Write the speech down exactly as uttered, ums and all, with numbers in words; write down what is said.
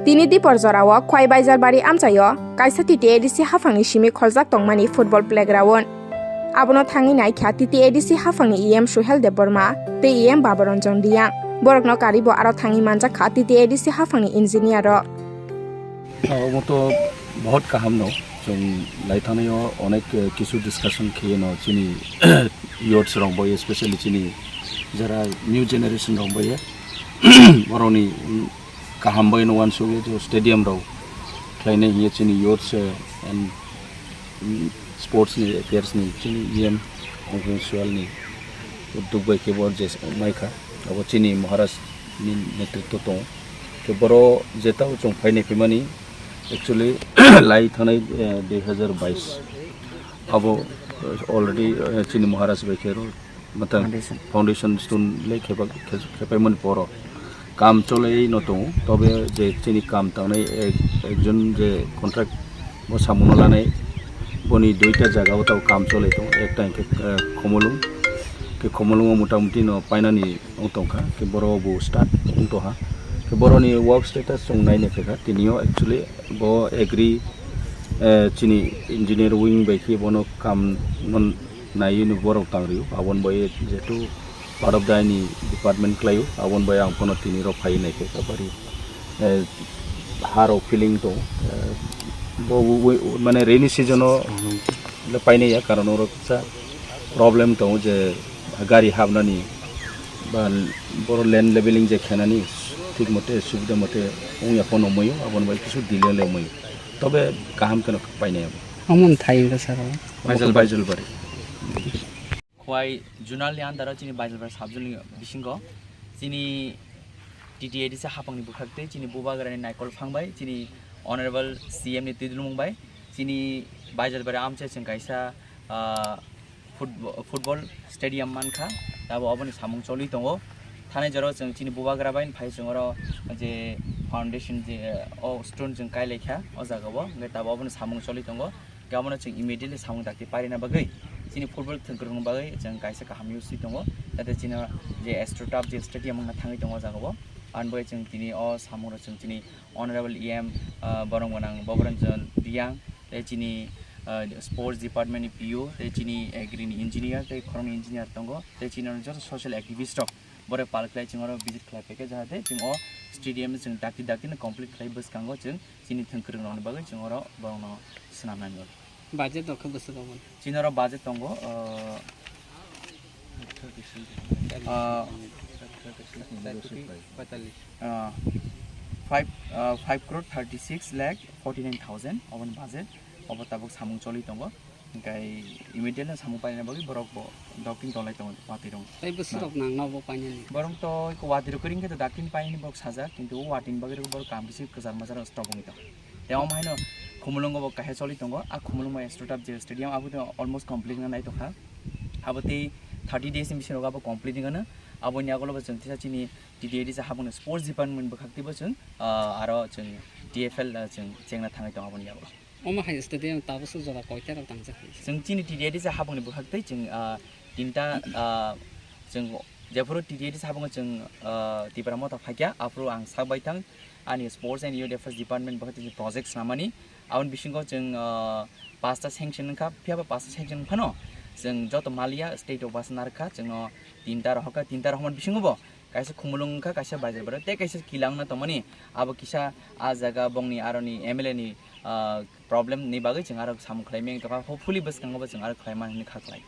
Tini dipor jorao Khwai Baijalbari amchaio kaisa T T A D C haphangni simi kholjak tongmani football playground. Abono thangwi naikha T T A D C haphangni E M Suhel Debbarma tei E M Babaranjan Riyang. Borokno karibo aro thangwi manjakha T T A D C haphangni engineer rok. Omo to bahut kaham no. Chwng lai thangnaio onek, eh, kisu discussion khaiye no chini youths rok bai, especially chini jara new generation rok bai, borokni kaham bai no uansukya je stadium rok khlainai hiye chini youths, eh, and, mm, sports ni affairs ni chini E M Ongkring Sual ni udduk bai khe bo je maikha, abo chini Maharaj ni netritwo tongo. Khe boro je tao chwng phainai phimani actually lai thanai, eh, dui hazar bais abo, eh, already, eh, chini Maharaj bai khe ro matang foundation stone le khepa-, khe-, khepaimani poro kam cholai no tongo. Tobe je chini kam tangnai ek-, ekjon je contract bo samungno lanai, boni duita jaga o tao kam cholai tongo. Ekta hinkhe, eh, Khumulwng, khe Khumulwngo motamuti no painani wng tongkha, khe boro bo start wng tongha. Khe boroni work status chwng naina phaikha, tinio actually bo agri, eh, chini engineer wing bai khe bono kam non naiwi ni borok tang rio, aboni bai jehetu part of the ni department khlaio, aboni bai ang bono tini rok phaiwi naikhe kabari, eh, ha rok feeling tong, eh, bo wi-, wi-, mane rainy season o le painai ya, karon oro kisa problem tongo je gari habnani ba boro land leveling je khenani thik mote subida mote wngya phano wngmaio, aboni bai kisu delay le wngmaio, tobe kaham kheno painai abo. Omo thai wngkha sir o. Baijal, Baijalbari. Khwai zonal ni under o chini Baijalbari sub zone ni bisingo chini T T A D C haphang ni bwkhak tei chini bubagra ni naikol phang bai chini honorable C M ni twidulmung bai chini Baijalbari amchai chwng kaisa, ah, football, football stadium mankha, tabo oboni samung choli tongo. Thanai jora chwng chini bubagra bai phai chwng oro je foundation je, o stone chwng kai laikha o jaga o, hwnkhe tabo oboni samung choli tongo. Hwnkhe abono chwng immediately samung dakti parina bagwi chini football thwngkwrwng bagwi chwng kaisa kaham use tongo. Jate chini je AstroTurf je stadium wngna thangwi tongo o jaga o, ani bagwi chwng tini o samung rok chwng chini Honorable E M, ah, borok gwnang Babaranjan Riyang, tei chini, ah, sports department ni P O, tei chini agri ni engineer, tei khoroknwi engineer tongo, tei chini joto social activist rok borok pal khlai chwng oro visit khlai phaikha, jahate chwng o stadium chwng dakti dakti no complete khlai bwskango chwng chini thwngkwrwng rokni bagwi chwng oro borokno swnamnani bagwi. Budget rok khe bwswk omo? Chini oro budget tongo, ah, ah, ah, five, ah, five crore thirty six lakh forty nine thousand oboni budget, obo tabuk samung choli tongo. Hwnkhe immediately samung paina bagwi borok bo docking tolai tongo watwi rok. Tei bwswk rok nangno bo painani? Borok to watwi rok kring khe to docking painani borok sajak, kintu o watwi ni bagwi borok kam bisi kwchar mwchar stop wngwi tongo. Tei omo haino Khumulwngo bo kaisa choli tongo, a Khumulwngo AstroTurf je stadium abo to almost complete wngna nai tongkha. Abo tei thirty days ni bisingo abo complete wngano. Aboni yagulo bo chwng tisa chini T T A D C haphangni sports department bwkhak teibo chwng, ah, aro chwng T F L, ah, chwng chengna thangwi tongo aboni yagulo. Omo hai stadium tabukso jora koita rok tangjak hai? Chwng chini T T A D C haphangni bwkhak tei chwng, ah, tinta, ah, chwng jephuru T T A D C habungo chwng, ah, Tipra Motha phaikha, aphuru ang sak bai thang ani sports and youth affairs department bwkhak tei chwng project swnamani. Aboni bisingo chwng, ah, pasta sanction wngkha, phiya ba pasta sanction wngphano chwng joto maliya state o basa narwkha, chwngno tinta rohorkha, tinta rohormani bisingo bo kaisa Khumulwng wngkha, kaisa Baijalbari tei kaisa Kila wngna tongmani. Abo kisa a jaga bongni aroni M L A ni, ah, problem ni bagwi chwng aro samung khlai meng tongkha, hopefully bwskango bo chwng aro khlai mani kha khlai.